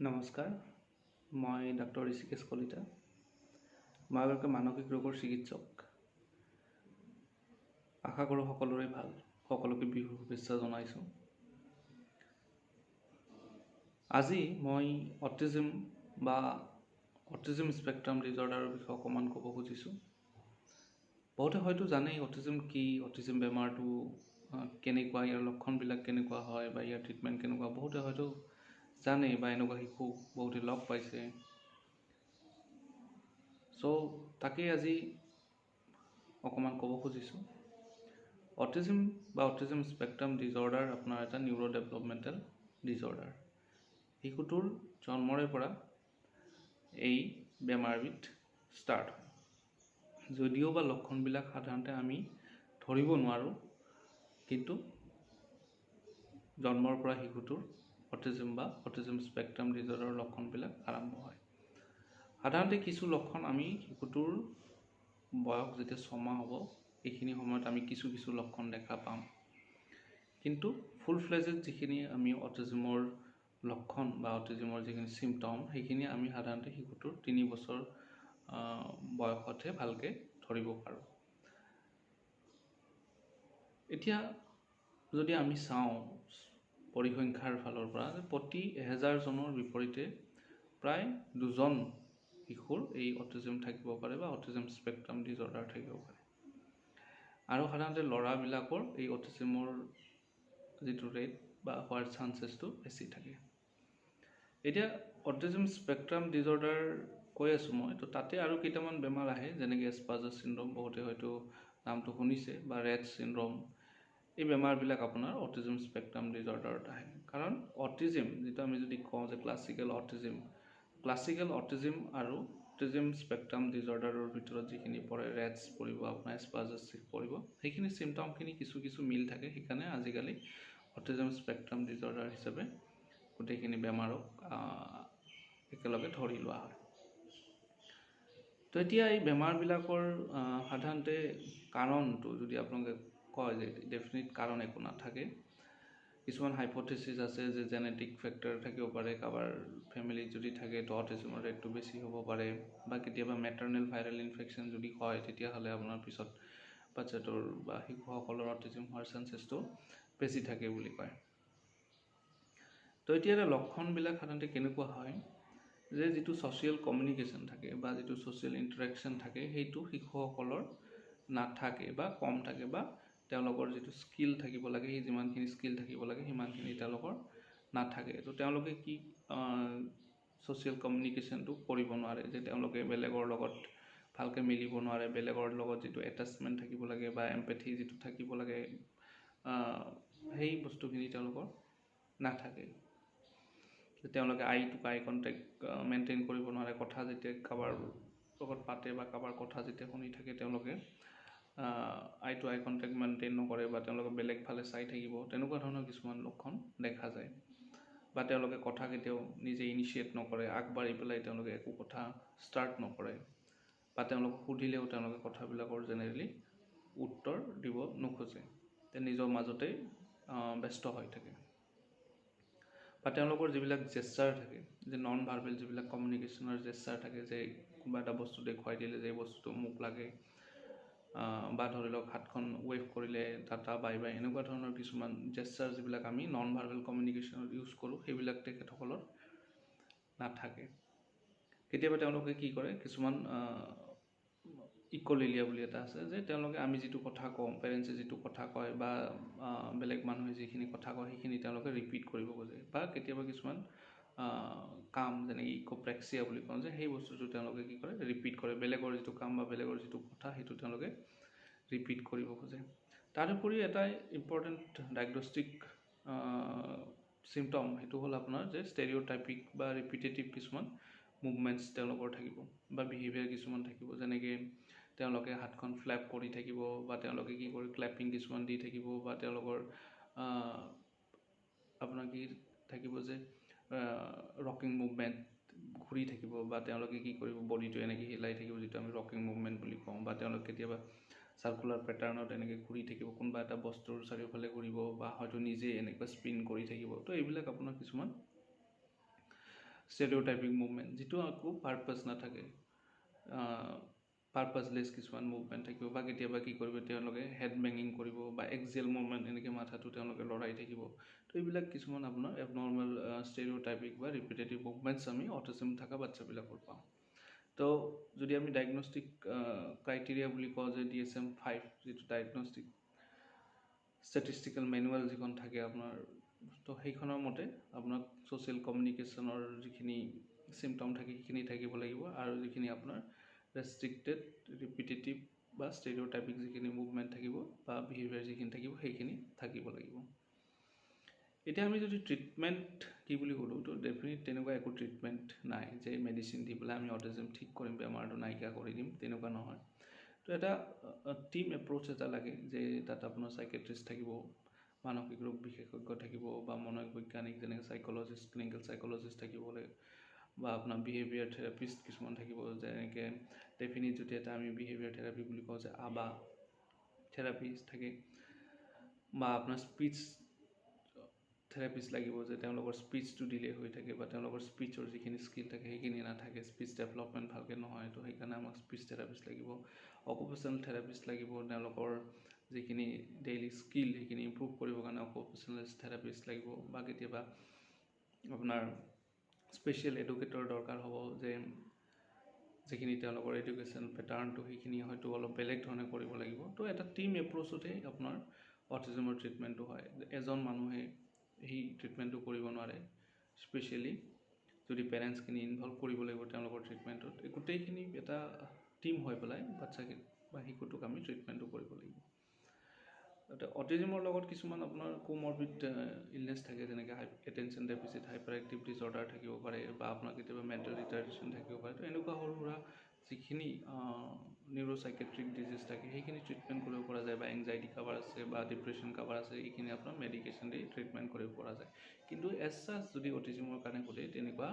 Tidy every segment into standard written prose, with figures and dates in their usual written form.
নমস্কাৰ, মই ডাক্তৰ ঋষিকেশ কলিতা। মই এগৰাকী মানসিক ৰোগৰ চিকিৎসক। আশা কৰোঁ সকলোৰে ভাল। সকলোকে বিহুৰ শুভেচ্ছা জনাইছোঁ। আজি মই অটিজিম বা অটিজিম স্পেক্ট্ৰাম ডিজৰ্ডাৰৰ বিষয়ে অকণমান ক'ব খুজিছোঁ। বহুতে হয়তো জানেই অটিজিম কি, অটিজিম বেমাৰটো কেনেকুৱা, ইয়াৰ লক্ষণবিলাক কেনেকুৱা হয় বা ইয়াৰ ট্ৰিটমেণ্ট কেনেকুৱা, বহুতে হয়তো জানেই বা এনেকুৱা শিশু বহুতে লগ পাইছে। চ' তাকেই আজি অকণমান ক'ব খুজিছোঁ। অটিজিম বা অটিজিম স্পেক্ট্ৰাম ডিজৰ্ডাৰ আপোনাৰ এটা নিউৰ' ডেভেলপমেণ্টেল ডিজৰ্ডাৰ। শিশুটোৰ জন্মৰে পৰা এই বেমাৰবিধ ষ্টাৰ্ট হয়, যদিও বা লক্ষণবিলাক সাধাৰণতে আমি ধৰিব নোৱাৰোঁ, কিন্তু জন্মৰ পৰা শিশুটোৰ অটিজিম বা অটিজিম স্পেক্ট্ৰাম ডিজৰ্ডাৰৰ লক্ষণবিলাক আৰম্ভ হয়। সাধাৰণতে কিছু লক্ষণ আমি শিশুটোৰ বয়স যেতিয়া 6 মাহ হ'ব, এইখিনি সময়ত আমি কিছু কিছু লক্ষণ দেখা পাম। কিন্তু ফুল ফ্লেজেড যিখিনি আমি অটিজিমৰ লক্ষণ বা অটিজিমৰ যিখিনি চিমটম, সেইখিনি আমি সাধাৰণতে শিশুটোৰ 3 বছৰ বয়সতহে ভালকৈ ধৰিব পাৰোঁ। এতিয়া যদি আমি চাওঁ পৰিসংখ্যাৰ ফালৰ পৰা যে প্ৰতি 1000জনৰ বিপৰীতে প্ৰায় দুজন শিশুৰ এই অটিজিম থাকিব পাৰে বা অটিজিম স্পেক্ট্ৰাম ডিজৰ্ডাৰ থাকিব পাৰে। আৰু সাধাৰণতে ল'ৰাবিলাকৰ এই অটিজিমৰ যিটো ৰেট বা হোৱাৰ চান্সেছটো বেছি থাকে। এতিয়া অটিজিম স্পেক্ট্ৰাম ডিজৰ্ডাৰ কৈ আছোঁ মই, তো তাতে আৰু কেইটামান বেমাৰ আহে, যেনেকৈ এছপাৰ্জাৰ চিণ্ড্ৰম, বহুতে হয়তো নামটো শুনিছে, বা ৰেট চিণ্ড্ৰম। এই বেমাৰবিলাক আপোনাৰ অটিজিম স্পেক্ট্ৰাম ডিজৰ্ডাৰত আহে। কাৰণ অটিজিম যিটো আমি যদি কওঁ যে ক্লাছিকেল অটিজিম, ক্লাছিকেল অটিজিম আৰু অটিজিম স্পেক্ট্ৰাম ডিজৰ্ডাৰৰ ভিতৰত যিখিনি পৰে, ৰেটছ পৰিব আপোনাৰ, এছপাৰ্জাছ পৰিব, সেইখিনি চিমটমখিনি কিছু কিছু মিল থাকে। সেইকাৰণে আজিকালি অটিজিম স্পেক্ট্ৰাম ডিজৰ্ডাৰ হিচাপে গোটেইখিনি বেমাৰক একেলগে ধৰি লোৱা হয়। তো এতিয়া এই বেমাৰবিলাকৰ সাধাৰণতে কাৰণটো যদি আপোনালোকে কয় যে ডেফিনিট কাৰণ একো নাথাকে। কিছুমান হাইপথেচিছ আছে যে জেনেটিক ফেক্টৰ থাকিব পাৰে, কাৰোবাৰ ফেমিলিত যদি থাকে তো অটিজিমৰ ৰেটটো বেছি হ'ব পাৰে, বা কেতিয়াবা মেটাৰ্নেল ভাইৰেল ইনফেকশ্যন যদি হয়, তেতিয়াহ'লে আপোনাৰ পিছত বাচ্ছাটোৰ বা শিশুসকলৰ অটিজিম হোৱাৰ চান্সেছটো বেছি থাকে বুলি কয়। তো এতিয়া লক্ষণবিলাক সাধাৰণতে কেনেকুৱা হয় যে যিটো ছ'চিয়েল কমিউনিকেশ্যন থাকে বা যিটো ছ'চিয়েল ইণ্টাৰেকশ্যন থাকে, সেইটো শিশুসকলৰ নাথাকে বা কম থাকে, বা তেওঁলোকৰ যিটো স্কিল থাকিব লাগে, সেই যিমানখিনি স্কিল থাকিব লাগে সিমানখিনি তেওঁলোকৰ নাথাকে। তো তেওঁলোকে কি ছ'চিয়েল কমিউনিকেশ্যনটো কৰিব নোৱাৰে, যে তেওঁলোকে বেলেগৰ লগত ভালকৈ মিলিব নোৱাৰে, বেলেগৰ লগত যিটো এটাচমেণ্ট থাকিব লাগে বা এম্পেথি যিটো থাকিব লাগে, সেই বস্তুখিনি তেওঁলোকৰ নাথাকে। তেওঁলোকে eye to eye contact maintain কৰিব নোৱাৰে। কথা যেতিয়া কাৰোবাৰ লগত পাতে বা কাৰোবাৰ কথা যেতিয়া শুনি থাকে, তেওঁলোকে eye to eye contact maintain নকৰে বা তেওঁলোকে বেলেগ ফালে চাই থাকিব, তেনেকুৱা ধৰণৰ কিছুমান লক্ষণ দেখা যায়। বা তেওঁলোকে কথা কেতিয়াও নিজে ইনিচিয়েট নকৰে, আগবাঢ়ি পেলাই তেওঁলোকে একো কথা ষ্টাৰ্ট নকৰে, বা তেওঁলোকক সুধিলেও তেওঁলোকে কথাবিলাকৰ জেনেৰেলি উত্তৰ দিব নোখোজে, নিজৰ মাজতেই ব্যস্ত হৈ থাকে। বা তেওঁলোকৰ যিবিলাক জেষ্টাৰ থাকে, যে নন ভাৰ্বেল যিবিলাক কমিউনিকেশ্যনৰ জেষ্টাৰ থাকে, যে কোনোবা এটা বস্তু দেখুৱাই দিলে যে এই বস্তুটো মোক লাগে, বা ধৰি লওক হাতখন ৱেভ কৰিলে টাটা বাই বাই, এনেকুৱা ধৰণৰ কিছুমান জেষ্টাৰ যিবিলাক আমি নন ভাৰ্বেল কমিউনিকেশ্যনত ইউজ কৰোঁ, সেইবিলাক তেখেতসকলৰ নাথাকে। কেতিয়াবা তেওঁলোকে কি কৰে, কিছুমান ইক'লেলিয়া বুলি এটা আছে যে তেওঁলোকে আমি যিটো কথা কওঁ, পেৰেণ্টছে যিটো কথা কয় বা বেলেগ মানুহে যিখিনি কথা কয়, সেইখিনি তেওঁলোকে ৰিপিট কৰিব খোজে। বা কেতিয়াবা কিছুমান কাম, যেনেকৈ ইক'প্ৰেক্সিয়া বুলি কওঁ, যে সেই বস্তুটো তেওঁলোকে কি কৰে, ৰিপিট কৰে, বেলেগৰ যিটো কাম বা বেলেগৰ যিটো কথা, সেইটো তেওঁলোকে ৰিপিট কৰিব খোজে। তাৰোপৰি এটা ইম্পৰ্টেণ্ট ডায়েগনষ্টিক চিমটম, সেইটো হ'ল আপোনাৰ যে ষ্টেৰিঅ'টাইপিক বা ৰিপিটেটিভ কিছুমান মুভমেণ্টছ তেওঁলোকৰ থাকিব বা বিহেভিয়াৰ কিছুমান থাকিব, যেনেকৈ তেওঁলোকে হাতখন ফ্লেপ কৰি থাকিব, বা তেওঁলোকে কি কৰে, ক্লেপিং কিছুমান দি থাকিব, বা তেওঁলোকৰ আপোনাৰ কি থাকিব যে ৰকিং মুভমেণ্ট, ঘূৰি থাকিব, বা তেওঁলোকে কি কৰিব, বডিটো এনেকৈ হিলাই থাকিব, যিটো আমি ৰকিং মুভমেণ্ট বুলি কওঁ, বা তেওঁলোকে কেতিয়াবা চাৰ্কুলাৰ পেটাৰ্ণত এনেকৈ ঘূৰি থাকিব, কোনোবা এটা বস্তুৰ চাৰিওফালে ঘূৰিব, বা হয়তো নিজে এনেকুৱা স্পিন কৰি থাকিব। তো এইবিলাক আপোনাৰ কিছুমান ষ্টেৰিঅ'টাইপিং মুভমেণ্ট, যিটো একো পাৰ্পাছ নাথাকে, পাৰ্পাছলেছ কিছুমান মুভমেণ্ট থাকিব। বা কেতিয়াবা কি কৰিব, তেওঁলোকে হেড বেঙিং কৰিব বা এক্সিয়েল মুভমেণ্ট, এনেকৈ মাথাটো তেওঁলোকে লৰাই থাকিব। তো এইবিলাক কিছুমান আপোনাৰ এবনৰ্মেল ষ্টেৰিঅ'টাইপিক বা ৰিপিটেটিভ মুভমেণ্টছ আমি অটিজিম থকা বাচ্ছাবিলাকৰ পাওঁ। তো যদি আমি ডায়েগনষ্টিক ক্ৰাইটেৰিয়া বুলি কওঁ যে DSM-5, যিটো ডায়েগনষ্টিক ষ্টেটিষ্টিকেল মেনুৱেল যিখন থাকে আপোনাৰ, তো সেইখনৰ মতে আপোনাক ছ'চিয়েল কমিউনিকেশ্যনৰ যিখিনি চিমটম থাকে সেইখিনি থাকিব লাগিব আৰু যিখিনি আপোনাৰ ৰেষ্ট্ৰিক্টেড, ৰিপিটেটিভ বা ষ্টেৰিঅ'টাইপিক যিখিনি মুভমেণ্ট থাকিব বা বিহেভিয়াৰ যিখিনি থাকিব, সেইখিনি থাকিব লাগিব। এতিয়া আমি যদি ট্ৰিটমেণ্ট কি বুলি সোধোঁ, তো ডেফিনেট তেনেকুৱা একো ট্ৰিটমেণ্ট নাই যে মেডিচিন দি পেলাই আমি অটিজিম ঠিক কৰিম, বেমাৰটো নাইকিয়া কৰি দিম, তেনেকুৱা নহয়। তো এটা টীম এপ্ৰ'চ এটা লাগে যে তাত আপোনাৰ চাইকেট্ৰিষ্ট থাকিব, মানসিক ৰোগ বিশেষজ্ঞ থাকিব বা মনোবৈজ্ঞানিক যেনেকৈ চাইক'লজিষ্ট, ক্লিনিকেল চাইক'লজিষ্ট থাকিব লাগে বা আপোনাৰ বিহেভিয়াৰ থেৰাপিষ্ট কিছুমান থাকিব। যেনেকৈ ডেফিনিট যদি এটা আমি বিহেভিয়াৰ থেৰাপি বুলি কওঁ যে আবা থেৰাপিষ্ট থাকে বা আপোনাৰ স্পীচ থেৰাপিষ্ট লাগিব যে তেওঁলোকৰ স্পীচটো ডিলে হৈ থাকে বা তেওঁলোকৰ স্পীচৰ যিখিনি স্কিল থাকে সেইখিনি নাথাকে, স্পীচ ডেভেলপমেণ্ট ভালকৈ নহয়, তো সেইকাৰণে আমাক স্পীচ থেৰাপিষ্ট লাগিব। অকুপেশ্যনেল থেৰাপিষ্ট লাগিব, তেওঁলোকৰ যিখিনি ডেইলি স্কিল সেইখিনি ইম্প্ৰুভ কৰিবৰ কাৰণে অকুপেশ্যনেল থেৰাপিষ্ট লাগিব। বা কেতিয়াবা আপোনাৰ স্পেচিয়েল এডুকেটৰ দৰকাৰ হ'ব যে যিখিনি তেওঁলোকৰ এডুকেশ্যন পেটাৰ্ণটো সেইখিনি হয়তো অলপ বেলেগ ধৰণে কৰিব লাগিব। তো এটা টীম এপ্ৰ'চতে আপোনাৰ অটিজিমৰ ট্ৰিটমেণ্টটো হয়। এজন মানুহে সেই ট্ৰিটমেণ্টটো কৰিব নোৱাৰে, স্পেচিয়েলি যদি পেৰেণ্টছখিনি ইনভল্ভ কৰিব লাগিব তেওঁলোকৰ ট্ৰিটমেণ্টত। এই গোটেইখিনি এটা টীম হৈ পেলাই বাচ্ছাক বা শিশুটোক আমি ট্ৰিটমেণ্টটো কৰিব লাগিব। অটিজিমৰ লগত কিছুমান আপোনাৰ কোমৰবিড ইলনেছ থাকে, যেনেকৈ attention deficit hyper active disorder থাকিব পাৰে বা আপোনাৰ কেতিয়াবা মেণ্টেল ৰিটাৰ্ডেশ্যন থাকিব পাৰে। তো এনেকুৱা সৰু সুৰা যিখিনি নিউৰ'চাইকেট্ৰিক ডিজিজ থাকে সেইখিনি ট্ৰিটমেণ্ট কৰিব পৰা যায় বা এংজাইটি কাৰোবাৰ আছে বা ডিপ্ৰেশ্যন কাৰোবাৰ আছে, এইখিনি আপোনাৰ মেডিকেশ্যন দি ট্ৰিটমেণ্ট কৰিব পৰা যায়। কিন্তু এজ ছাচ যদি অটিজিমৰ কাৰণে সোধে, তেনেকুৱা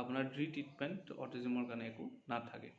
আপোনাৰ ড্ৰি ট্ৰিটমেণ্ট অটিজিমৰ কাৰণে একো নাথাকে।